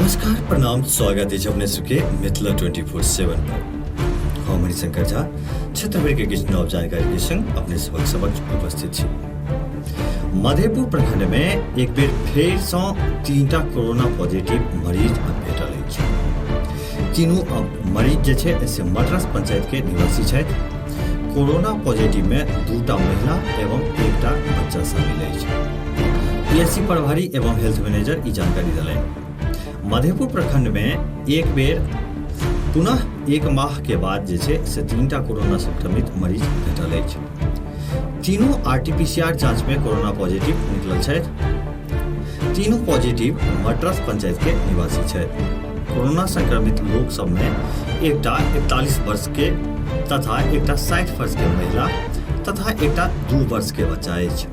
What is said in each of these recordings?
नमस्कार, प्रणाम, स्वागत अछि अपने सबके मिथिला 24/7 पर। हम हरिशंकर झा क्षेत्र भरि के किछु नव जानकारी के संग अपने सबक समक्ष उपस्थित छी। मधेपुर प्रखंड में एक बेर फेर सँ 3टा कोरोना पॉजिटिव मरीज भेटल अछि। तीनू मरीज जे छै से मद्रास पंचायत के निवासी छथि। कोरोना पॉजिटिव में 2टा महिला एवं 1टा बच्चा शामिल अछि। पीएससी प्रभारी एवं हेल्थ मैनेजर ई जानकारी देलनि। मधेपुर प्रखंड में एक बेर पुनः 1 माह के बाद जे छै से 3टा कोरोना संक्रमित मरीज भेटल अछि। तीनू आरटीपीसीआर जांच में कोरोना पॉजिटिव निकलल छथि। तीनू पॉजिटिव मद्रास पंचायत के निवासी छथि। कोरोना संक्रमित लोक सब में एकटा 41 वर्ष के तथा एकटा 60 वर्ष के महिला तथा एकटा 2 वर्ष के बच्चा अछि।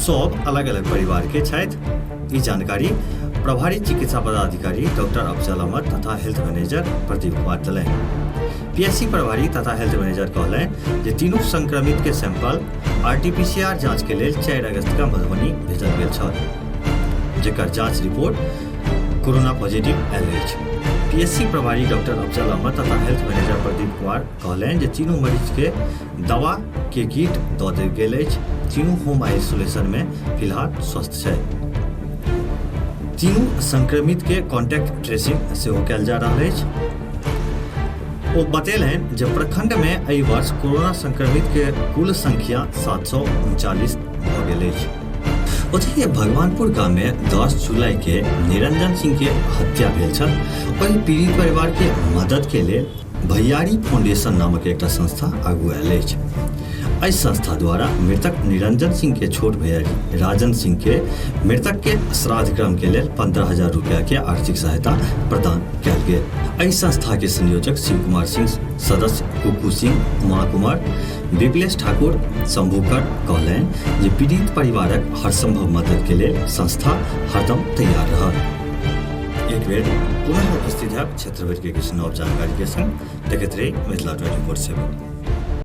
सब अलग अलग परिवार के छथि। ई जानकारी प्रभारी चिकित्सा पदाधिकारी डॉक्टर अफजल अहमद तथा हेल्थ मैनेजर प्रदीप कुमार देलनि। पीएससी प्रभारी तथा हेल्थ मैनेजर कहलनि जे तीनू संक्रमित के सैंपल आरटीपीसीआर जांच के लेल 4 अगस्त के मधुबनी भेजल गेल छल, जेकर जांच रिपोर्ट कोरोना पॉजिटिव आयल अछि। पीएससी प्रभारी डॉक्टर अफजल अहमद तथा हेल्थ मैनेजर प्रदीप कुमार कहलनि जे तीनू मरीज के दवा के किट दऽ देल गेल अछि। तीनू होम आइसोलेशन में फिलहाल स्वस्थ छथि। तीनू संक्रमित के कॉन्टैक्ट ट्रेसिंग सेहो कयल जा रहल अछि। ओ बतेलनि जे प्रखंड में एहि वर्ष कोरोना संक्रमित के कुल संख्या 739 भऽ गेल अछि। ओतहि भगवानपुर गाम में 10 जुलाई के निरंजन सिंह के हत्या भेल छल। ओहि पीड़ित परिवार के मदद के लेल भैयारी फाउंडेशन नामक एकटा संस्था आगू आयल अछि। एहि संस्था द्वारा मृतक निरंजन सिंह के छोट भैयारी राजन सिंह के मृतक के श्राद्ध क्रम के लेल 15,000 रुपया के आर्थिक सहायता प्रदान कयल गेल। एहि संस्था के संयोजक शिव कुमार सिंह, सदस्य कुकू सिंह, उमा कुमार, विपलेश ठाकुर, शंभूकर कहलनि जे पीड़ित परिवारक हर संभव मदद के लेल संस्था हरदम तैयार रहत। एक बेर पुनः उपस्थित है क्षेत्र भर के किछु नव जानकारी के संग। देखैत रही मिथिला 24/7।